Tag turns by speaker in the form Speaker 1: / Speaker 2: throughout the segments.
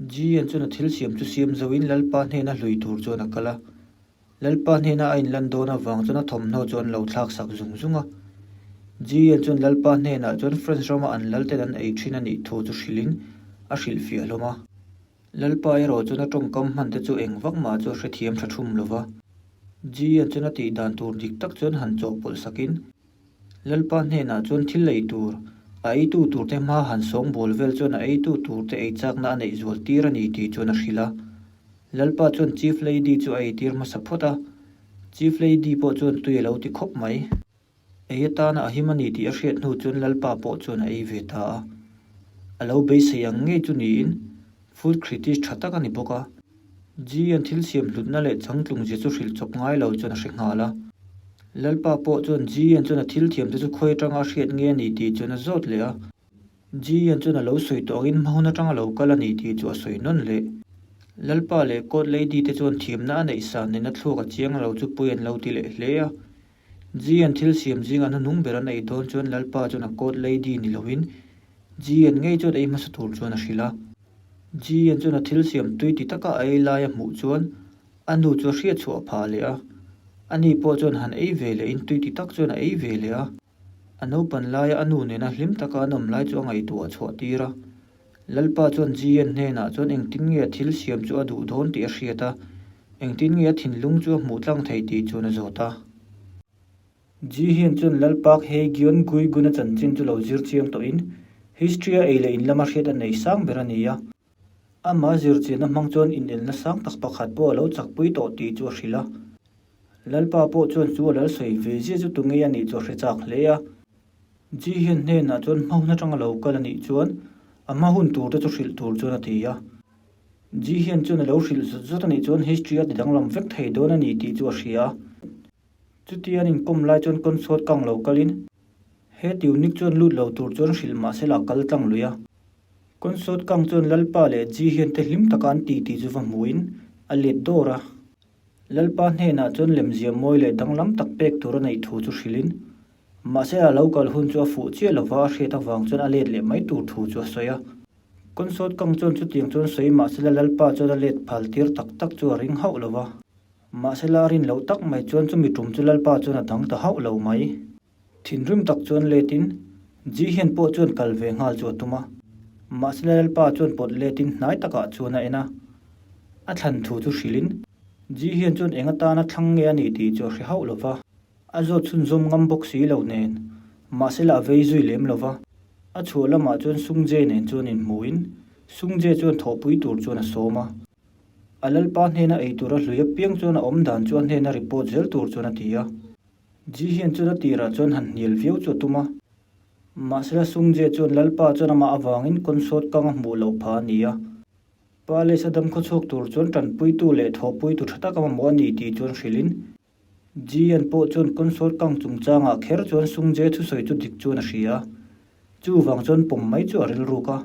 Speaker 1: Ji-an chuan a thil siam chu siam zoin Lalpa hnena hlui tur chuan a kal a. Lalpa hnena a inlan dawn avang chuan a thawmhnaw chu an lo thlak sak zung zung a. Ji-an chuan Lalpa hnenah chuan France rama an lalten an ei thin a nih thu chu hrilhin a hrilhfiah hlawm a. Lalpa erawh chuan a tawngkam hman te chu eng vak mah chu a hrethiam tha thum lo va. Ji-an chuan a tih dan tur dik tak chuan han chawhpawlh sakin Lalpa hnenah chuan thil ei tur, a eitu turte hma han sawngbawl vel chuan a eitu turte ei chakna a neih zual tir a ni tih chuan a hrilh a. Lalpa chuan Chief Lady chu a eitir hmasa phawt a, Chief Lady pawh chuan tui a lo ti khawp mai. Ei atana a him a ni tih a hriat hnu chuan Lalpa pawh chuan a ei ve ta a. A lo beisei ang ngei chu niin Food critic tha tak a ni bawk a. G-an thil siam hlutna leh changtlung zia chu hrilh chawp ngai lo chuan a hre nghal a. Lalpa pawh chuan G-an chuan a thil thiam te chu khawi atanga a hriat nge a ni tih chuan a zawt leh a. G-an chuan a lo sawi tawh angin hma hun atanga lo kal a ni tih chu a sawi nawn leh. Lalpa leh Court Lady te chuan thiamna a neih san nena thluak a chiang lo chu pui an lo ti leh hle a. G-an thil siam zinga hnuhnung ber an ei dawn chuan Lalpa chuan a Court Lady ni loin G-an ngei chuan ei hmasa tur chuan a hrilh a. G-an chuan a thil siam tui ti taka a ei lai a hmuh chuan a nu chu a hriat chhuah phah leh a. Ani pawh chuan han ei ve leh in tui ti tak chuan a ei ve leh a. A naupan laia a nu nena hlim taka an awm lai chu a ngaihtuah chhuah tir a. Lalpa chuan G-an hnenah chuan engtin nge a thil siam chu a duh dawn tih a hriat a, engtin nge a thinlung chu a hmuh tlang thei tih chuan a zawt a. Ji hian chuan Lal Park Hae Gyeon Gui Gun-a chanchin chu lo zir chiang tawhin history-a ei leh in lama hriat a nei sang ber a ni a. Amah zirchianna hmang chuan inelna sang tak pakhat pawh a lo chakpui tawh tih chu a hrilh a. Lalpa pawh chuan chu a lal sawi ve zia chu tunge a nih chu a hre chak hle a. Ji hian hnenah chuan hma hun atanga lo kal a nih chuan a hma hun tur te chu hrilh tur chuan a ti a. Ji hian chuan a lo hrilh zut zut a nih chuan history a ti danglam vek thei dawn a ni tih chu a hria a. Chuti an inkawm lai chuan kawnsawt kang lo kalin he tiunik chuan lut lo tur chuan hrilh mah sela a kal tlang lui a. Kawnsawt kang chuan Lalpa leh Ji hian te hlim taka an ti tih chu va hmuhin a let dawr a. Lalpa hnenah chuan lemziah mawi leh danglam tak pek tur a neih thu chu hrilhin mahse a lo kal hun chu a fuh chiah lova a hriat avang chuan a let leh mai tur thu chu a sawi a. Kawnsawt kang chuan chutiang chuan sawi mah sela Lalpa chuan a let phal tir tak tak chu a ring hauh lova. Mahse la rin loh tak mai chuan chumi tum chu Lalpa chuan a dang ta hauh lo mai. Thinrim tak chuan letin Ji hian pawh chuan kal ve nghal chu a tum a. Mahse la Lalpa chuan pawt letin hnai takah chuan a en a. A thlan thu chu hrilhin Ji hian chuan eng atana thlang nge a nih tih chu a hre hauh lo va. A zawt chhunzawm ngam bawk si lo nen. Mahse la a vei zui lem lo va. A chhuah lamah chuan Sung Jae nen chuan inhmuhin Sung Jae chuan thawhpui tur chuan a sawm a. A lalpa hnena ei tura hlui apiang chuan a awm dan chu a hnena report zel tur chuan a ti a. Ji hian chuan a tirah chuan han hnial viau chu a tum a. Mahsela Sungje chuan lalpa chuan amah avangin kawnsawt kang a hmuh loh phah a ni a. Palace a dam khawchhuak tur chuan tanpuitu leh thawhpuitu tha tak a mamawh a ni tih chuan hrilhin Ji-an pawh chuan console kang chungchangah kher chuan Sungje thusawi chu dik chuan a hria a, chuvang chuan pawm mai chu a rilruk a.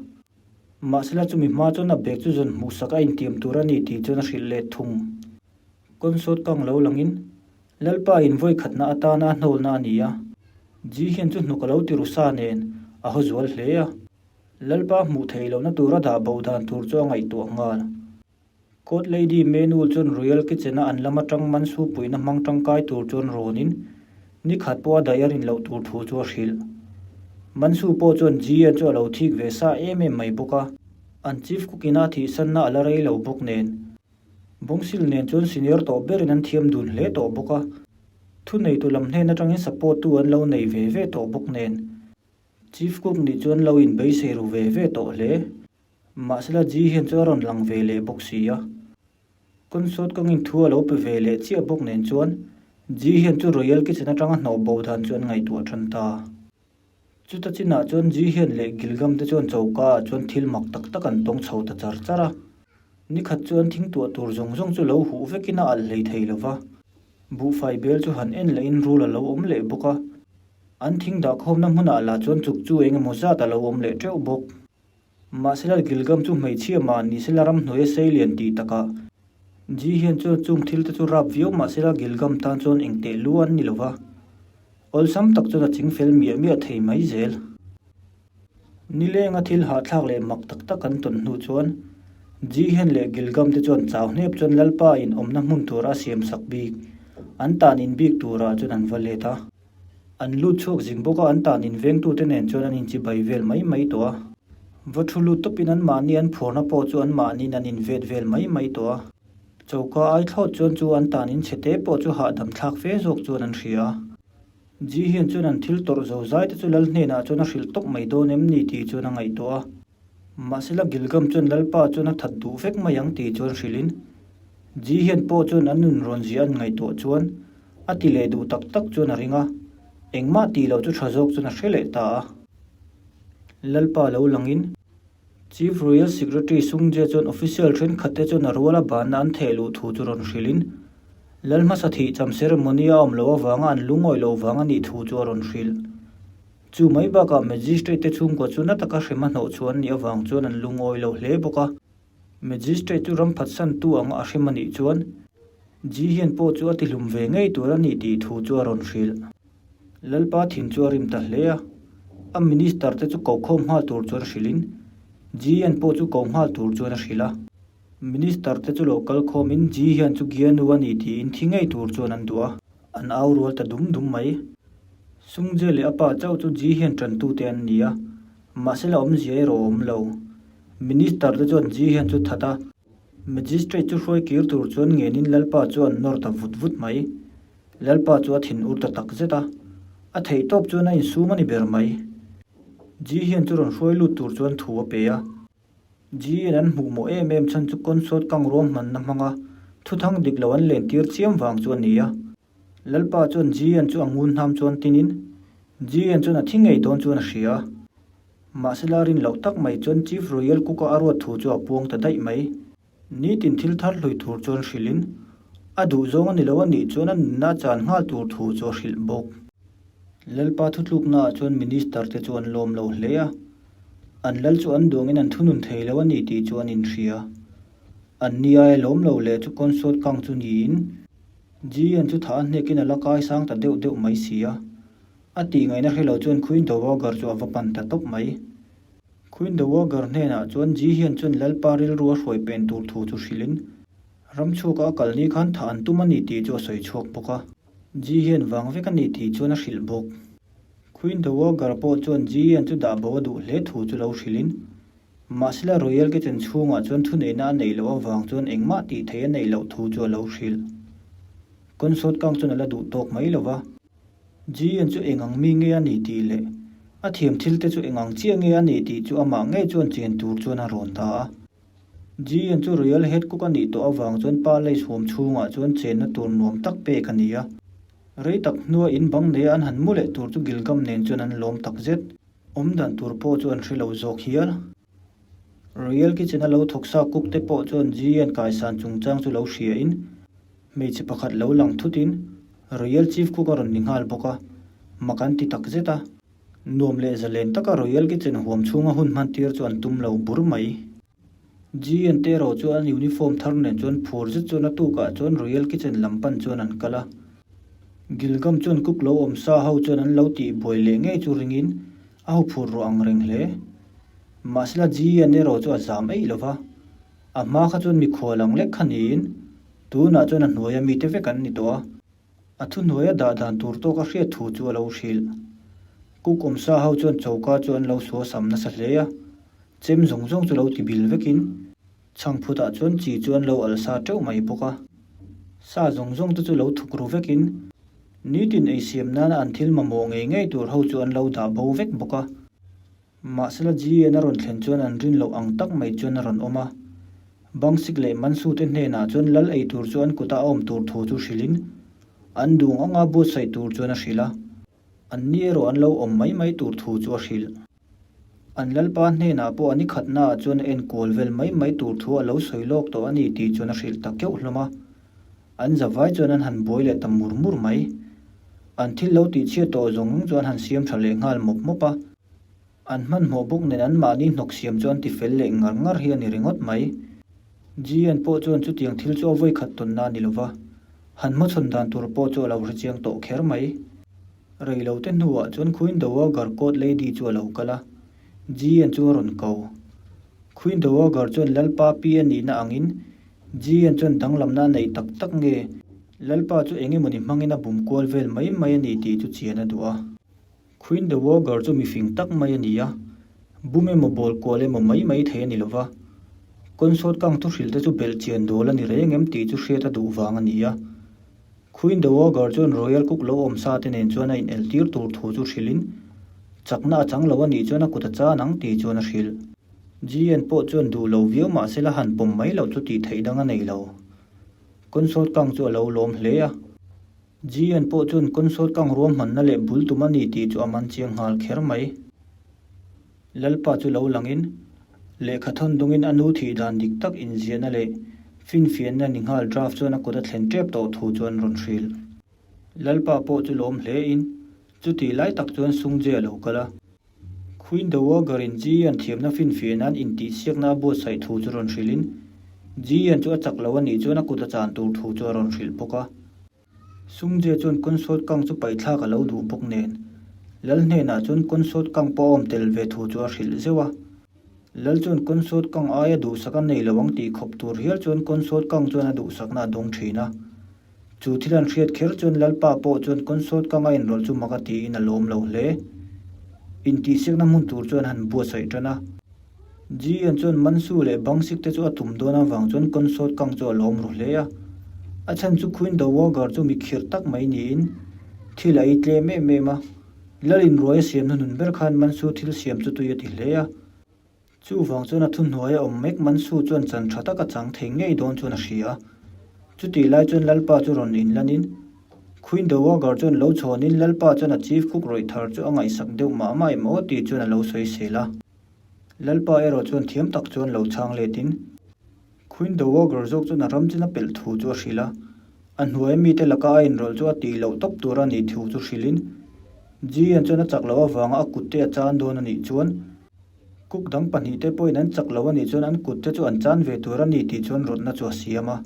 Speaker 1: Mahsela chumi hma chuan a bag chu zawn hmuhsak a intiam tur a ni tih chuan a hrilh let thung. Console kang lo langin Lalpa in vawi khatna atana a hnawlna a ni a, Ji hian chu hnuk a lo ti ru sa nen a haw zual hle a. Lalpa hmuh theih lohna tura dah bo dan tur chu a ngaihtuah nghal. Court Lady Menul chuan Royal Kitchen-a an lam atang Mansu puihna hmang tangkai tur chuan rawnin ni khat pawh a daih a rin loh tur thu chu a hrilh. Mansu pawh chuan GN chu a lo thik ve sa em em mai bawk a, an Chief Cook ina a thihsanna a la rei lo bawk nen. Bawngsil nen chuan senior tawh berin an thiam dun hle tawh bawk a, thuneitu lam hnen atangin support tu an lo nei ve ve tawh bawk nen. Chief Cook nih chuan lo inbeisei ru ve ve tawh hle. Mahsela Ji hian chu a rawn lang ve leh bawk si a. Consort kawngin thu a lo pe ve leh chiah bawk nen chuan Ji hian chu Royal Kitchen atanga hnawh bo dan chu an ngaihtuah tan ta. Chuta chinah chuan Ji hian leh Gilgam te chuan choka ah chuan thil mak tak tak an tawng chho ta char char a. Nikhat chu an thingtuah tur zawng zawng chu lo huh vekin a alh hlei thei lo va. Buhfai bel chu han en lehin rul a lo awm leh bawk a. An thing dahkhawmna hmunah lah chuan chuk chu eng emaw zat a lo awm leh teuh bawk. Mahsela Gilgam chu hmeichhia mah ni sela ramhnuai a sei lian tih takah Ji hian chuan chung thil te chu rap viau mahsela Gilgam tan chuan eng teh lu an ni lova, awlsam tak chuan a ching fel miah miah thei mai zel. Nilenga thil hahthlak leh mak tak tak an tawn hnu chuan. Jihen leh Gilgam te chuan chau hnep chuan Lalpa in awmna hmun tura a siam sak bik, an tan in bik turah chuan an va let a. An lut chhuak zing bawk a, an tan in vengtute nen chuan an inchibai vel mai mai tawh a. Va thu lut tawpin an mahni an phuarna pawh chu an mahniin an invet vel mai mai tawh a. Choka ai thlawt chuan chu an tan in chhe te pawh chu hahdam thlak fe zawk chuan an hria a. Ji hian chuan an thil tawrh zo zai te chu lal hnenah chuan a hrilh tawp mai dawn em ni tih chuan a ngaihtuah a. Mahsela Gilgam chuan Lalpa chuan a that duh vek mai ang tih chuan hrilhin Ji hian pawh chuan an nun rawn zia an ngaihtuah chuan a ti leh duh tak tak chuan a ring a, engmah tih loh chu tha zawk chuan a hre leh ta a. Lalpa lo langin Chief Royal Secretary Sungje chuan official thenkhatte chuan a ruala banna an theh luh thu chu rawn hrilhin, Lal hmasa thih cham ceremony a awm loh avanga an lungawi loh vang a nih thu chu a rawn hrilh. Chu mai bakah Magistrate te chhungkua chu na taka hrem a hnawh chhuah an nih avang chuan an lungawi lo hle bawk a. Magistrate chu ram phatsantu anga a hrem a nih chuan Ji hian pawh chu a tihlum ve ngei tur a ni tih thu chu a rawn hrilh. Lalpa thin chu a rim ta hle a, a minister te chu ko khawm nghal tur chuan hrilhin Ji hian pawh chu ko nghal tur chuan a hrilh a. Minister te chu lo kal khawmin Ji hian chu Gianu a ni tiin thi ngei tur chuan an duh a, an au rual ta dum dum mai. Sungje leh a pa chauh chu Ji hian tantute an ni a, mahse la awmzia erawh a awm lo. Minister te chuan Ji hian chu that a, Magistrate chu hruai kir tur chuan ngenin Lalpa chu an nawr ta vut vut mai. Lalpa chu a thin ur ta tak zet a, a theih tawp chuan a insum a ni ber mai. Ji hian chu rawn hruai lut tur chuan thu a pe a. Ji hian an hmuh mawh em em chhan chu concert kang ruahmanna hmanga thuthang dik lo an len tir chiam vang chu a ni a. Lalpa chuan Ji hian chu a ngun hnam chuan tinin Ji hian chuan a thi ngei dawn chuan a hria a. Mahse la rin loh tak mai chuan Chief Royal Cook-a a ruat thu chu a puang ta daih mai. Nitin thil thar hlui tur chuan hrilhin, a duh zawng a ni lo a nih chuan a nunna a chan nghal tur thu chu a hrilh bawk. Lalpa thutluknaah chuan Minister te chu an lawm lo hle a, an lal chu an duangin an thunun thei lo a ni tih chu an inhria. An ni aia lawm lo leh chu consort kang chu niin, GN chu thah a hnekin a la kai sang ta deuh deuh mai si a, a tih ngaihna hre lo chuan Queen Dowager chu a va pan ta tawp mai. Queen Dowager hnenah chuan Ji hian chuan Lalpa rilru a hruai pen tur thu chu hrilhin, ram chhuaka a kal ni khan thah an tum a ni tih chu a sawi chhuak bawk a. Ji hian vang vek a ni tih chuan a hrilh bawk. Queen Dowager pawh chuan Ji hian chu dah bo a duh hle thu chu lo hrilhin, mahsela Royal Kitchen chhungah chuan thuneihna a neih loh avang chuan engmah tih theih a neih loh thu chu a lo hrilh. Consort kang chuan a la duh tawk mai lo va. GN chu eng ang mi nge a ni tih leh a thiam thil te chu eng ang chiah nge a ni tih chu amah ngei chuan chian tur chuan a rawn ta a. GN chu Royal Head Cook a nih tawh avang chuan Palace huam chhungah chuan chenna tur nuam tak pek a ni a. Rei tak hnua in bang neia an han mu leh tur chu Gilgam nen chuan an lawm tak zet. Awm dan tur pawh chu an hre lo zawk hial. Royal Kitchen a lo thawk sa cook te pawh chuan GN kaisan chungchang chu lo hria in Hmeichhe pakhat lo lang thutin Royal Chief Cook a rawn ni nghal bawk a, mak an ti tak zet a. Nuam leh zalen taka Royal Kitchen huam chhunga hun hman tir chu an tum lo bur mai. GN te erawh chu an uniform thar nen chuan phur zet chuan a tukah chuan Royal Kitchen lam pan chuan an kal a. Gilgam chuan cook lo awm sa ho chuan an lo tih buai leh ngei chu ringin a huphur ruah ang reng hle. Mahsela GN erawh chu a zam eih lo va. A hma kha chuan mikhual ang lek kha niin tunah chuan a hnuaia mite vek an ni tawh a, a thuhnuaia dah dan tur tawk a hriat thu chu a lo hrilh. Cook awmsa ho chuan choka chu an lo suasam nasa hle a, chem zawng zawng chu lo ti bil vekin chhangphutah chuan chi chu an lo alh sa teuh mai bawk a. Sa zawng zawng te chu lo thuk ru vekin nitin eisiam nana an thil mamawh ngei ngei tur ho chu an lo dah bo vek bawk a. Mahsela GN a rawn thlen chuan an rin loh ang tak mai chuan a rawn awm a. Bangsik leh Mansute hnenah chuan lal ei tur chu an kuta a awm tur thu chu hrilhin an dung anga buatsaih tur chuan a hrilh a. An ni erawh an lo awm mai mai tur thu chu a hrilh. An lalpa hnenah pawh a ni khatnaah chuan a enkual vel mai mai tur thu a lo sawi lawk tawh a ni tih chuan a hrilh ta keuh hlawm a. An zavai chuan an han buai leh ta mur mur mai. An thil lo tihchhiat tawh zawng chu an han siam tha leh nghal mawp mawp a. An hmanhmawh bawk nen an mahni hnawk siam chu an ti fel leh ngar ngar hi a ni ringawt mai. GN pawh chuan chutiang thil chu a vawi khat tawnna a ni lova, han hmachhawn dan tur pawh chu a lo hre chiang tawh kher mai. Reilote hnuah chuan Queen Dowager Court Lady chu a lo kal a, GN chu a rawn ko. Queen Dowager chuan Lalpa pi a nihna angin Jian chuan danglamna a neih tak tak nge Lalpa chu eng emawni hmangin a bum kual vel mai mai a ni tih chu chian a duh a. Queen Dowager chu mifing tak mai a ni a, bum emaw bawl kual emaw mai mai thei a ni lova. Consort kang thuhrilh te chu belh chian dawl a ni reng em tih chu hriat a duh vang a ni a. Queen Dowager chuan Royal Cook lo awm sa te nen chuan a inel tir tur thu chu hrilhin, chakna a chang lo a nih chuan a kut a chan ang tih chuan a hrilh. GN pawh chuan duh lo viau mah sela han pawm mai loh chu tih theih dang a nei lo. Consort Kang chu a lo lawm hle a. GN pawh chuan Consort Kang ruahmanna leh bul tum a ni tih chu a man chiang nghal kher mai. Lalpa chu lo langin, lehkha thawn dungin a nu thih dan dik tak inziahna leh finfiahna ni nghal draft chuan a kut a thlen tep tawh thu chuan rawn hrilh. Lalpa pawh chu lawm hlein, chutih lai tak chuan Sungje a lo kal a. Queen Dowager-in Ji-Yan thiamna finfiah nan intihsiakna a buatsaih thu chu rawn hrilhin, Ji-Yan chu a chak lo a nih chuan a kut a chan tur thu chu a rawn hrilh bawk a. Sungje chuan Consort Kang chu paihthlak a lo duh bawk nen, Lal hnenah chuan Consort Kang pawh a awm tel ve thu chu a hrilh zeuh a. Lal chuan Consort Kang aia duhsak a nei lo ang tih khawp tur hial chuan Consort Kang chuan a duhsakna a dawng thin a. Chu thil an hriat kher chuan Lalpa pawh chuan Consort Kang a inrawlh chu mak a tiin a lawm lo hle. Intihsiakna hmun tur chuan han buatsaih tan a. Jian chuan Mansu leh Bangsik te chu a tum dawn avang chuan Consort Kang chu a lawm ru hle a. A chhan chu Queen Dowager chu mi khirh tak mai niin thil a ei tlem em em a. Lalin ruai a siam hnuhnun ber khan Mansu thil siam chu tui a ti hle a. Chuvang chuan a thuhnuai a awm mek Mansu chuan chan tha tak a chang thei ngei dawn chuan a hria a. Chutih lai chuan Lalpa chu rawn inlanin Queen Dowager chuan lo chhawnin Lalpa chuan a Chief Cook rawih thar chu a ngaihsak deuh mah mah em aw tih chuan a lo sawisel a. Lalpa erawh chuan thiam tak chuan lo chhang letin Queen Dowager zawk chuan a ram chin a pelh thu chu a hrilh a, a hnuaia mite laka a inrawlh chu a tih loh tawp tur a nih thu chu hrilhin Jian chuan a chak loh avanga a kutte a chan dawn a nih chuan cook dang pahnihte pawhin an chak loh a nih chuan an kutte chu an chan ve tur a ni tih chuan rawtna chu a siam a.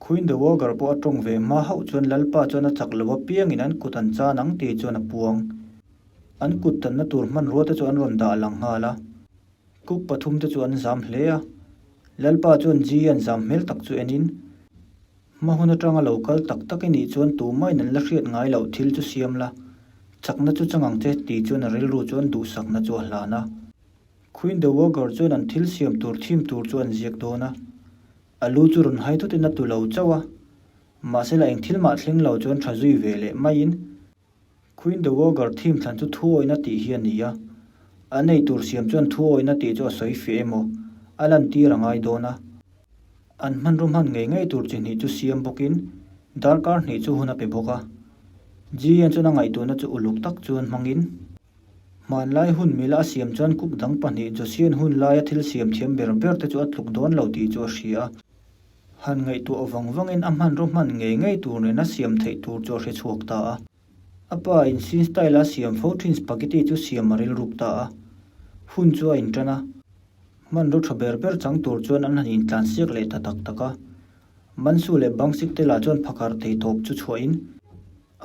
Speaker 1: Queen Dowager pawh a tawng ve hma hauh chuan Lalpa chuan a chak loh apiangin an kut an chan ang tih chuan a puang. An kut tanna tur hmanrua te chu an rawn dah lang nghal a. Cook pathum te chu an zam hle a. Lalpa chuan Ji an zam hmel tak chu enin, Hma hun atanga lo kal tak tak i nih chuan tumahin an la hriat ngai loh thil chu siam la, chakna chu chang ang che tih chuan a rilru chuan duhsakna chu a hlan a. Queen Dowager chuan an thil siam tur thim tur chu an ziak dawn a. A lu chu rawn hai thutin a tu lo chauh a, mahse la eng thil mah thleng lo chuan tha zui ve leh maiin Queen Dowager thim thlan chu thuawina tih hi a ni a, a nei tur siam chuan thuawina tih chu a sawi fiah emaw a lantir a ngai dawn a. An hmanraw hman ngei ngei tur chi hnih chu siam bawkin darkar hnih chu hun a pe bawk a. Jian chuan a ngaihtuahna chu uluk tak chuan hmangin Hmanlai hun mila a siam chuan cook dang pahnih Josian hun laia thil siam thiam ber ber te chu a tluk dawn lo tih chu a hria a. Han ngaihtuah vang vangin a hmanraw hman ngei ngei tur nena siam theih tur chu a hre chhuak ta a. A pa in Sin style a siam fo thin spaghetti chu siam a rilruk ta a. Hun chu a intan a. Hmanraw tha ber ber chang tur chuan an han intlansiak leh ta tak tak a. Mansu leh Bangsik te lah chuan phakar thei tawp chu chhuahin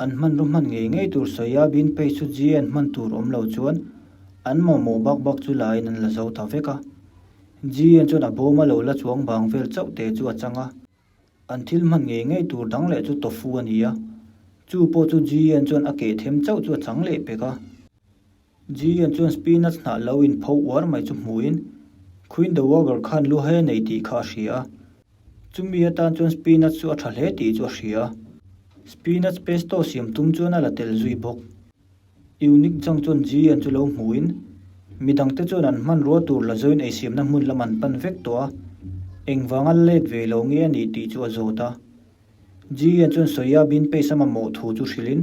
Speaker 1: An hmanraw hman ngei ngei tur soya bean paste chu GN hman tur awm lo chuan an mamawh bak bak chu laiin an la zo ta vek a. GN chuan a bawm a lo la chuang bang vel chauh te chu a chang a. An thil hman ngei ngei tur dang leh chu tofu a ni a. Chu pawh chu GN chuan a keh them chauh chu a chang leh pek a. GN chuan spinach hnah lo in pho uar mai chu hmuin Queen Dowager khan lu hai a nei tih kha a hria a. Chumi atan chuan spinach chu a tha hle tih chu a hria a. Spinach pesto siam tum chuan a la tel zui bawk. Eunuch Jang chuan GN chu lo hmuin midangte chuan an hmanrua tur la zoin eisiamna hmun lam an pan vek tawh a, engvanga la let ve lo nge a nih tih chu a zawt a. GN chuan soya bean paste a mamawh thu chu hrilhin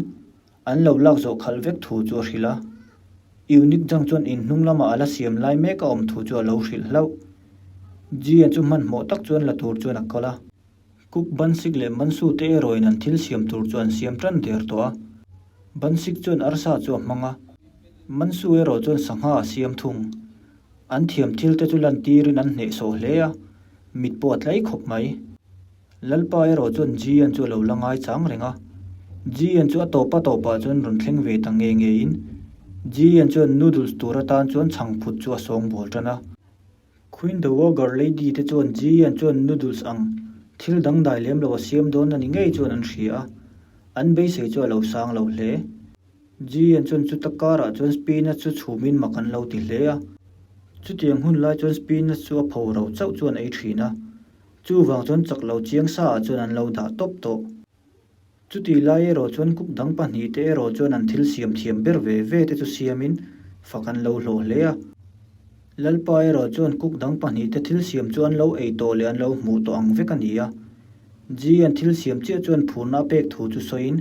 Speaker 1: An lo lak zawh khalh vek thu chu a hrilh a. Eunuch dang chuan in hnung lamah a la siam lai mek a awm thu chu a lo hrilh hlauh. Jian chu hmanhmawh tak chuan la tur chuan a kal a. Cook Bansik leh Mansu te erawhin an thil siam tur chu an siam tan der tawh a. Bansik chuan arsa chu a hmang a, Mansu erawh chuan sangha a siam thung. An thiam thil te chu lantirin an hnehsawh hle a, mit pawh a tlai khawp mai. Lalpa erawh chuan Jian chu a lo la ngai chang reng a. Jian chu a tawp a tawpah chuan rawn thleng ve ta nge ngein Jian chuan noodles tur atan chuan chhang phut chu a sawng bawl tan a. Queen Dowager Lady te chuan Ji-Yan chuan noodles ang thil dangdai lem lo a siam dawn a ni ngei chuan an hria a, an beisei chu a lo sang lo hle. Ji-Yan chuan chuta karah chuan spinach chu chhumin mak an lo ti hle a. Chutiang hun lai chuan spinach chu a pho ro chauh chuan ei thin a, chuvang chuan chak lo chiang sa ah chuan an lo dah tawp tawh. Chutih lai erawh chuan cook dang pahnihte erawh chuan an thil siam thiam ber ve ve te chu siamin fak an lo hlawh hle a. Lalpa erawh chuan cook dang pahnihte thil siam chu an lo ei tawh leh an lo hmuh tawh ang vek a ni a. Ji an thil siam chiah chuan phurna a pek thu chu sawiin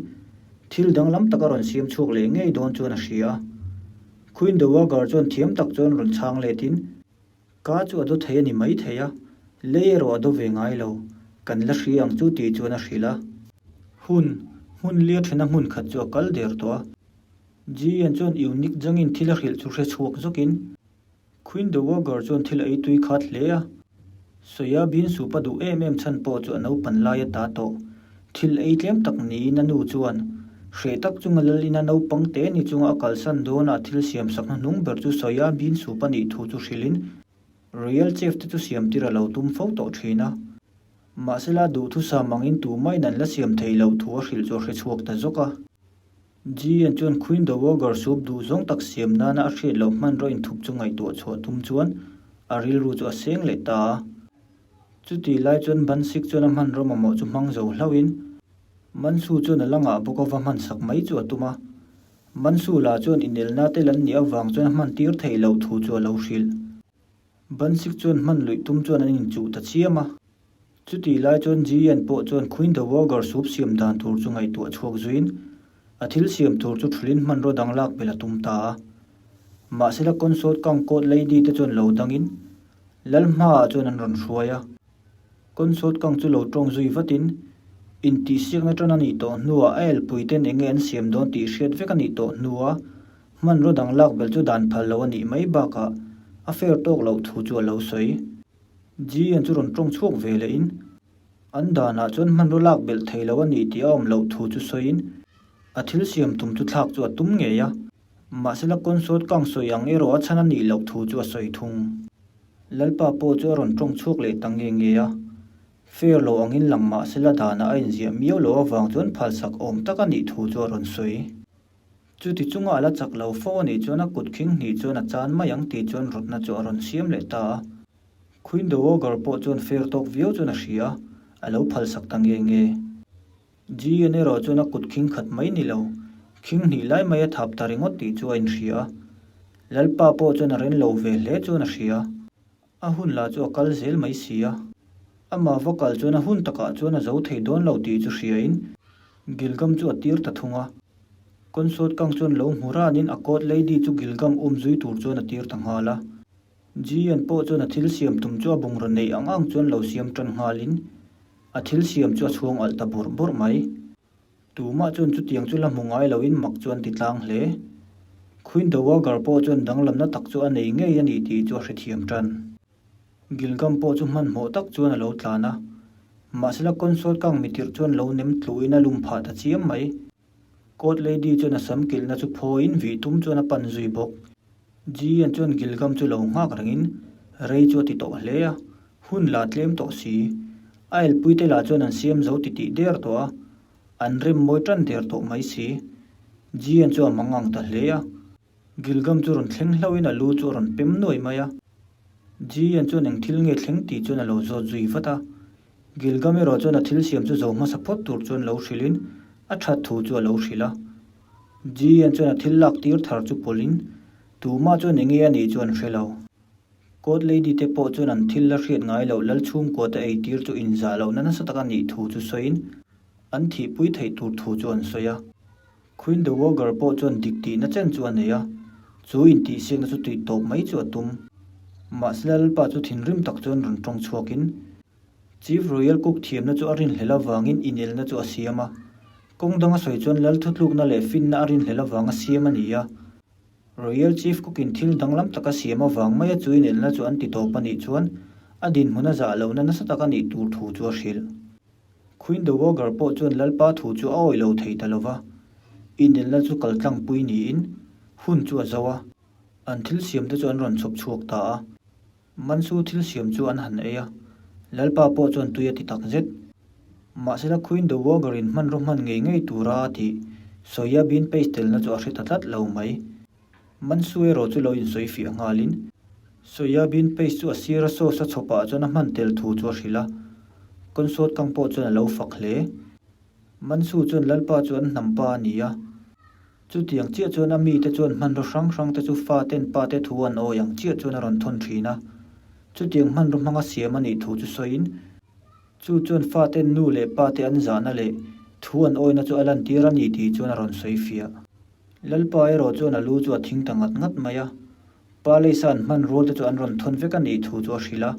Speaker 1: thil danglam tak a rawn siam chhuak leh ngei dawn chuan a hria a. Queen Dowager chuan thiam tak chuan rawn chhang letin, Ka chu a do thei a ni mai thei a, lei erawh a do ve ngai lo, kan la hria ang chu tih chuan a hrilh a. Hun, hmun lia thena hmun khat chu a kal der tawh a. Ji-Yan chuan Eunuch Zhangin thil a hrilh chu hre chhuak zawkin Queen Dowager chuan thil a ei tui khat hle a. Soya bean soup a duh em em chhan pawh chu a naupan lai a ta tawh. Thil ei tlem tak niin a nu chuan hreh tak chunga lal ina naupang te ni chunga a kalsan dawnah thil siam sak hnuhnung ber chu Soya bean soup a nih thu chu hrilhin Royal Chef te chu siam tir a lo tum fo tawh thin a. Mahsela duhthusam angin tumahin an la siam theih loh thu a hrilh chu a hre chhuak ta zawk a. Ji-an chuan Queen Dowager soup duh zawng tak siam nana a hriat loh hmanraw inthup chu ngaihtuah chhuah tum chuan a rilru chu a seng leh ta a. Chutih lai chuan Bansik chuan a hmanraw mamawh chu hmang zo hlauhin Mansu chuan a la ngah bawk a va hman sak mai chu a tum a. Mansu lah chuan inelna tel an nih avang chuan a hman tir theih loh thu chu a lo hrilh. Bansik chuan hman luih tum chuan an inchuh ta chiam a. Chutih lai chuan Ji-Yan pawh chuan Queen Dowager soup siam dan tur chu ngaihtuah chhuak zuiin a thil siam tur chu thulin hmanraw dang lak belh a tum ta a. Mahsela Consort Kang Court Lady te chuan lo dangin Lal hmaah chuan an rawn hruai a. Consort Kang chu lo tawng zui vatin intihsiakna tan a nih tawh hnuah a elpuiten enge an siam dawn tih hriat vek a nih tawh hnua Hmanraw dang lak belh chu dan phal lo a nih mai bakah a fair tawk loh thu chu a lo sawi. Ji-an chu rawn tawng chhuak ve lehin an danah chuan hmanraw lak belh thei lo a ni tih a awm loh thu chu sawiin a thil siam tum chu thlak chu a tum ngei a, mahsela consort kang sawi ang erawh a chhan a nih loh thu chu a sawi thung. Lalpa pawh chu a rawn tawng chhuak leh ta nge nge a, fair lo angin lang mahsela danah a inziah miau loh avang chuan phalsak awm tak a nih thu chu a rawn sawi. Chuti chunga a la chak lo fo a nih chuan a kut khing hnih chuan a chan mai ang tih chuan rawtna chu a rawn siam leh ta a. Queen Dowager pawh chuan fair tawk viau chuan a hria a, a lo phalsak ta nge nge. Ji-Yan erawh chuan a kut khing khat mai ni lo, khing hnih lai mai a thap ta ringawt tih chu a inhria a. Lalpa pawh chuan a ren lo ve hle chuan a hria. A hun lah chu a kal zel mai si a. Amah va kal chuan a hun takah chuan a zo thei dawn lo tih chu hriain Gilgam chu a tir ta thung a. Consort Kang chuan lo hmu ranin a court lady chu Gilgam um zui tur chuan a tir ta nghal a. Ji-an pawh chuan a thil siam tum chu a bungraw neih ang ang chuan lo siam tan nghalin a thil siam chu a chhuang alh ta bawrh bawrh mai. Tumah chuan chutiang chu la hmu ngai loin mak chu an ti tlang hle. Queen Dowager pawh chuan danglamna tak chu a nei ngei a ni tih chu a hrethiam tan. Gilgam pawh chu hmanhmawh tak chuan a lo tlan a. Mahsela consort kang mitirh chuan lo nem tluhin a lum phah ta chiam mai. Court lady chuan a sam kilhna chu phawiin vih tum chuan a pan zui bawk. Ji-an chuan Gilgam chu lo nghak rengin rei chu a ti tawh hle a, hun la tlem tawh si. A elpuite lah chuan an siam zo titih der tawh a, an rem mawi tan der tawh mai si. Ji-an chu a mang ang ta hle a, Gilgam chu rawn thleng hlauhin a lu chu a rawn pem nuai mai a. Ji-an chuan eng thil nge thleng tih chuan a lo zawt zui vat a. Gilgam erawh chuan a thil siam chu zo hmasa phawt tur chuan lo hrilhin a that thu chu a lo hrilh a. Ji-an chuan a thil lak tir thar chu pawlhin tumah chuan enge a nih chu an hre lo. Court lady te pawh chuan an thil la hriat ngai loh lal chhungkua te ei tir chu inzah lohna nasa tak a nih thu chu sawiin an thihpui theih tur thu chu an sawi a. Queen Dowager pawh chuan dik tihna chen chu a nei a, chu intihsiakna chu tih tawp mai chu a tum. Mahse Lalpa chu thinrim tak chuan rawn tawng chhuakin Chief Royal Cook thiamna chu a rinhlelh avangin inelna chu a siam a. Kawng danga sawi chuan Lal thutlukna leh finna a rinhlelh avanga siam a ni a. Royal Chief Cook-in thil danglam taka siam avang maia chu inelna chu an ti tawp a nih chuan a dinhmun a zah lohna nasa tak a nih tur thu chu a hrilh. Queen Dowager pawh chuan Lalpa thu chu a awih lo thei ta lo va, inelna chu kal tlangpui niin hun chu a zo a, an thil siamte chu an rawn chhawp chhuak ta a. Mansu thil siam chu an han ei a, Lalpa pawh chuan tui a ti tak zet. Mahsela Queen the Walker in hmanraw hman ngei ngei tura a tih soya bean paste telna chu a hre ta tlat lo mai. Mansu erawh chu lo insawi fiah nghalin soya bean paste chu a sira sauce a chhawpah chuan a hman tel thu chu a hrilh a, Consort kang pawh chuan a lo fak hle. Mansu chuan Lalpa chu an hnam pa a ni a. Chutiang chiah chuan a mite chuan hmanraw hrang hrang te chu faten pate thu an awi ang chiah chuan a rawn thawn thin a. Chutiang hmanraw hmanga siam a nih thu chu sawiin, chu chuan faten nu leh pate an zahna leh thu an awina chu a lantir a ni tih chuan a rawn sawi fiah. Lalpa erawh chuan a lu chu a thing ta ngat ngat mai a. Pa leisa an hmanrual te chu an rawn thawn vek a nih thu chu a hrilh a.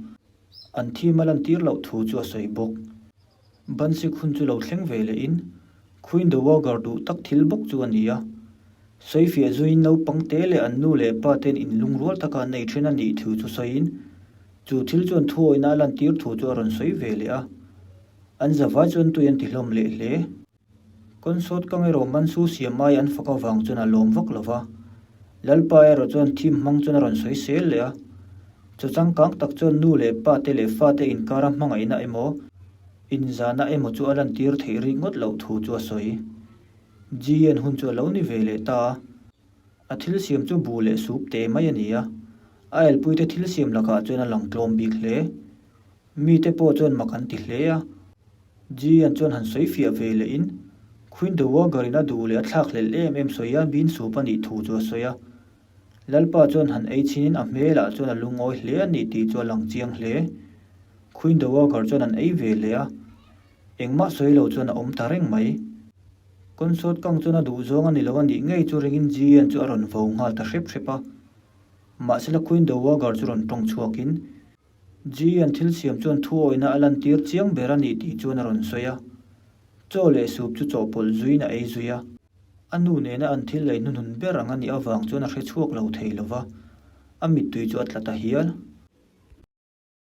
Speaker 1: An thim a lantir loh thu chu a sawi bawk. Bansik hun chu lo thleng ve leh in Queen the Walker duh tak thil bawk chu a ni a. Sawifiah zuiin naupang te leh an nu leh pa ten inlungrual taka an ei then a nih thu chu sawiin chu thil chuan thuawihna a lantir thu chu a rawn sawi ve leh a. An zavai chuan tui an ti hlawm leh hle. Kawnsawt kang erawh Mansu siam ai an fak avang chuan a lawm vak lo va. Lalpa erawh chuan thim hmang chuan a rawn sawi sel leh a. Chaw changkang tak chuan nu leh pa te leh fate inkara hmangaihna emaw, inzahna emaw chu a lantir theih rik ngawt loh thu chu a sawi. GN hun chu a lo ni ve leh ta a. A thil siam chu buh leh sup te mai a ni a. A elpuite thil siam lakah chuan a lang tlawm bik hle. Mite pawh chuan mak an ti hle a. Gian chuan han sawi fiah ve leh in, Queen the Walker in a duh leh a thlak hlelh em em sawi a bin sup a nih thu chu a sawi a. Lalpa chuan han ei chhin in a hmel ah chuan a lungawi hle a nih tih chu a lang chiang hle. Queen the Walker chuan an ei ve leh a, engmah sawi lo chuan a awm ta reng mai. Consort kang chuan a duh zawng a ni lo a nih ngei chu ringin Gian chu a rawn vo nghal ta hrep hrep a. Mahsela Queen the Walker chu rawn tawng chhuak in, Ji an thil siam chuan thu awihna a lantir chiang ber a nih tih chuan a rawn sawi a. Chaw leh sup chu chawhpawlh zuiin a ei zui a. A nu nena an thil lei hnuhnun ber ang a nih avang chuan a hre chhuak lo thei lo va, a mittui chu a tla ta hial.